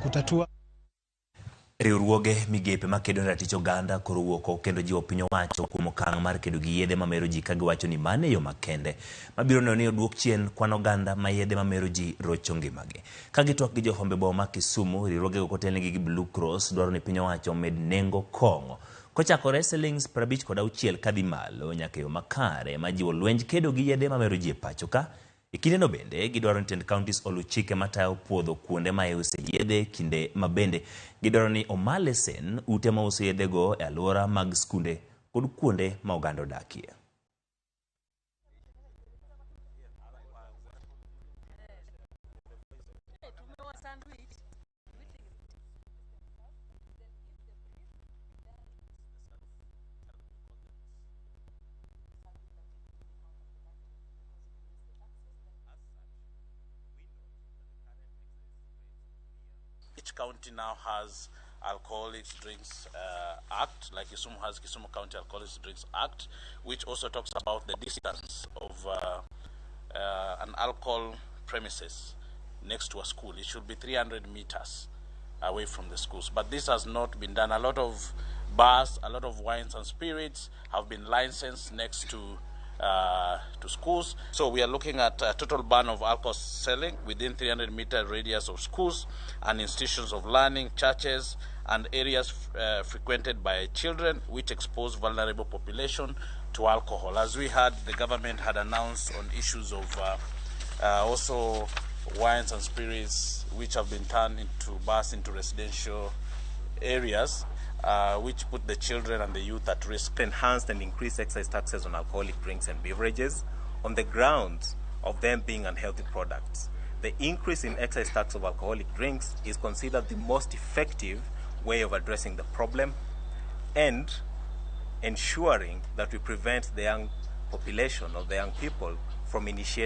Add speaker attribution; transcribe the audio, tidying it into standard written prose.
Speaker 1: kutatua.
Speaker 2: Riwruoge migepe makedo ne ratich oganda koro wuok oko kendo jiwo piny owacho kuom okang' mar kedo gi yedhe mamero ji ka giwacho ni mano e yo makende mabiro neno ni oduok chien kwan oganda ma yedhe mamero ji rocho ngimagi. Ka gitwak gi jo Hombe boma ma Kisumu, riwruogego kotelnegi gi Blue Cross dwaro ni piny owacho omed nengo kong'o kochakore silings 56 kadhi malo nyaka e yo makare majiwo lwenj kedo gi yedhe mamero ji e pacho ka. E kindeno bende gidwaro ni tend counties oluw chike matayo puodho kuonde ma iuse yedhe kinde ma bende gidwaro ni oma lesen ute mauso yedhego e alwora mag skunde kod kuonde ma oganda odakie.
Speaker 3: Each county now has Alcoholic Drinks Act, like Kisumu has Kisumu County Alcoholic Drinks Act, which also talks about the distance of an alcohol premises next to a school. It should be 300 meters away from the schools. But this has not been done. A lot of bars, a lot of wines and spirits have been licensed next to schools. So we are looking at a total ban of alcohol selling within 300-meter radius of schools and institutions of learning, churches, and areas frequented by children, which expose vulnerable population to alcohol. As we heard, the government had announced on issues of also wines and spirits which have been turned into bars into residential areas, which put the children and the youth at risk.
Speaker 4: Enhanced and increased excise taxes on alcoholic drinks and beverages on the grounds of them being unhealthy products. The increase in excise tax of alcoholic drinks is considered the most effective way of addressing the problem and ensuring that we prevent the young population or the young people from initiating